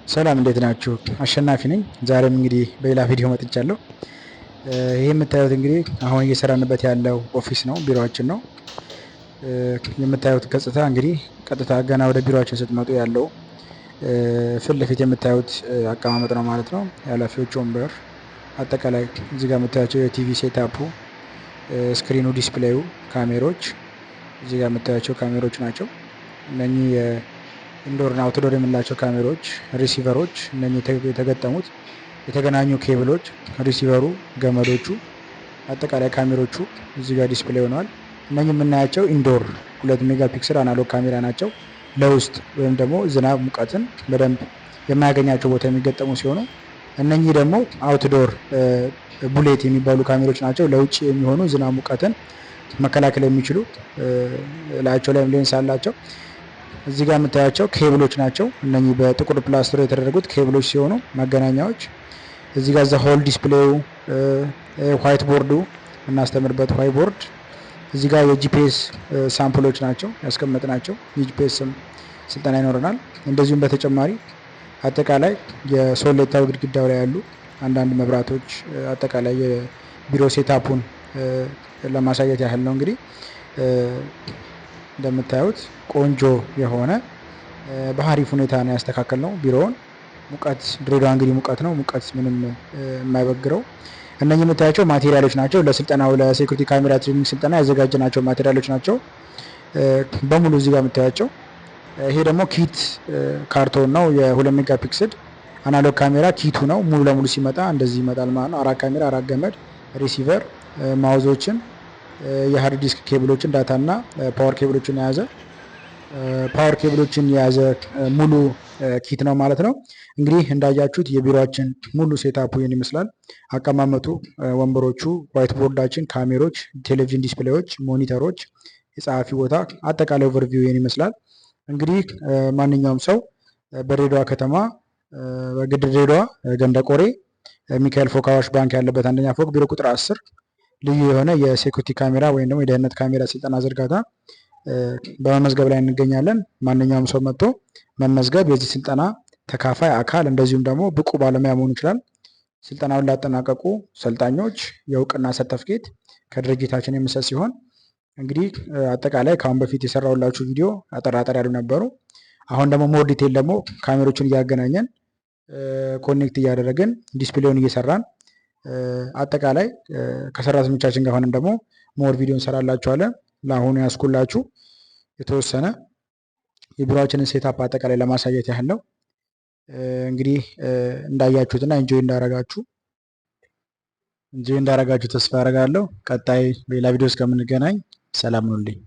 ሰላም እንዴት ናችሁ? አሸናፊ ነኝ። ዛሬም እንግዲህ በሌላ ቪዲዮ መጥቻለሁ። ይህ የምታዩት እንግዲህ አሁን እየሰራንበት ያለው office ነው፣ ቢሮአችን ነው። የምታዩት ገጽታ እንግዲህ ቀጥታ ገና ወደ ቢሮአችን ስትመጡ ያለው ፊት ለፊት የምታዩት አቀማመጥ ነው ማለት ነው። የኃላፊዎች ወንበር፣ አጠቃላይ እዚህ ጋር የምታያቸው የ TV setup ኡ፣ screen ኑ፣ display ዩ፣ ካሜሮች እዚህ ጋር የምታያቸው ካሜሮች ናቸው። እነኚህ የ indoor እና outdoor የምንላቸው ካሜሮች፣ receiver ኦች፣ እነኚህ የተገጠሙት የተገናኙ cable ኦች፣ receiver ኡ፣ ገመዶቹ፣ አጠቃላይ ካሜሮቹ እዚህ ጋር display ሆነዋል። እነኚህ የምናያቸው indoor 2 megapixel analog ካሜራ ናቸው። ለውስጥ ወይም ደግሞ ዝናብ ሙቀትን በደንብ የማያገኛቸው ቦታ የሚገጠሙ ሲሆኑ እነኚህ ደግሞ outdoor bullet የሚባሉ ካሜሮች ናቸው። ለውጭ የሚሆኑ ዝናብ ሙቀትን መከላከል የሚችሉ ላያቸው ላይም ሌንስ አላቸው። እዚህ ጋር የምታያቸው ኬብሎች ናቸው። እነኚህ በጥቁር ፕላስተር የተደረጉት ኬብሎች ሲሆኑ መገናኛዎች እዚህ ጋር the whole display ዩ፣ white board ኡ፣ የምናስተምርበት white board፣ እዚህ ጋር የ GPS sample ኦች ናቸው ያስቀመጥናቸው። የ GPS ስልጠና ይኖረናል። እንደዚሁም በተጨማሪ አጠቃላይ የሶሌታው ግድግዳው ላይ ያሉ አንዳንድ መብራቶች፣ አጠቃላይ የቢሮ setup ኡን ለማሳየት ያህል ነው። እንግዲህ እንደምታዩት ቆንጆ የሆነ በአሪፍ ሁኔታ ነው ያስተካከልነው ቢሮውን። ሙቀት ድሬዳዋ እንግዲህ ሙቀት ነው። ሙቀት ምንም የማይበግረው። እነኚህ የምታያቸው material ኦች ናቸው። ለስልጠናው ለ security camera training ስልጠና ያዘጋጀናቸው material ኦች ናቸው በሙሉ እዚህ ጋር የምታያቸው። ይሄ ደግሞ kit ካርቶን ነው። የ2 megapixel analog ካሜራ kit ኡ ነው። ሙሉ ለሙሉ ሲመጣ እንደዚህ ይመጣል ማለት ነው። አራት ካሜራ፣ አራት ገመድ፣ receiver፣ mouse ኦችን፣ የ hard disk cable ኦችን፣ data እና power cable ኦችን የያዘ ሙሉ kit ነው ማለት ነው። እንግዲህ እንዳያችሁት የቢሮአችን ሙሉ setup ኡ ይህን ይመስላል። አቀማመጡ፣ ወንበሮቹ፣ white board ኣችን፣ ካሜሮች፣ ቴሌቪዥን display ዎች፣ monitor ኦች፣ የጸሐፊ ቦታ፣ አጠቃላይ overview ይህን ይመስላል። እንግዲህ ማንኛውም ሰው በድሬዳዋ ከተማ በግድ ድሬዳዋ ገንደ ቆሬ ሚካኤል ፎቅ አዋሽ ባንክ ያለበት አንደኛ ፎቅ ቢሮ ቁጥር 10 ልዩ የሆነ የ security ካሜራ ወይም ደግሞ የደህንነት ካሜራ ስልጠና ዝርጋታ በመመዝገብ ላይ እንገኛለን። ማንኛውም ሰው መጥቶ መመዝገብ የዚህ ስልጠና ተካፋይ አካል እንደዚሁም ደግሞ ብቁ ባለሙያ መሆን ይችላል። ስልጠናውን ላጠናቀቁ ሰልጣኞች የእውቅና ሰርተፍኬት ከድርጅታችን የሚሰጥ ሲሆን እንግዲህ አጠቃላይ ከአሁን በፊት የሰራሁላችሁ ቪዲዮ አጠር አጠር ያሉ ነበሩ። አሁን ደግሞ more detail ደግሞ ካሜሮችን እያገናኘን connect እያደረግን display ውን እየሰራን አጠቃላይ ከሰራተኞቻችን ጋር ሆነን ደግሞ more ቪዲዮ እንሰራላችኋለን። ለአሁኑ ያስኩላችሁ የተወሰነ የቢሮአችንን setup አጠቃላይ ለማሳየት ያህል ነው። እንግዲህ እንዳያችሁትና enjoy እንዳረጋችሁ ተስፋ አደርጋለሁ። ቀጣይ በሌላ ቪዲዮ እስከምንገናኝ ሰላም ሁኑልኝ።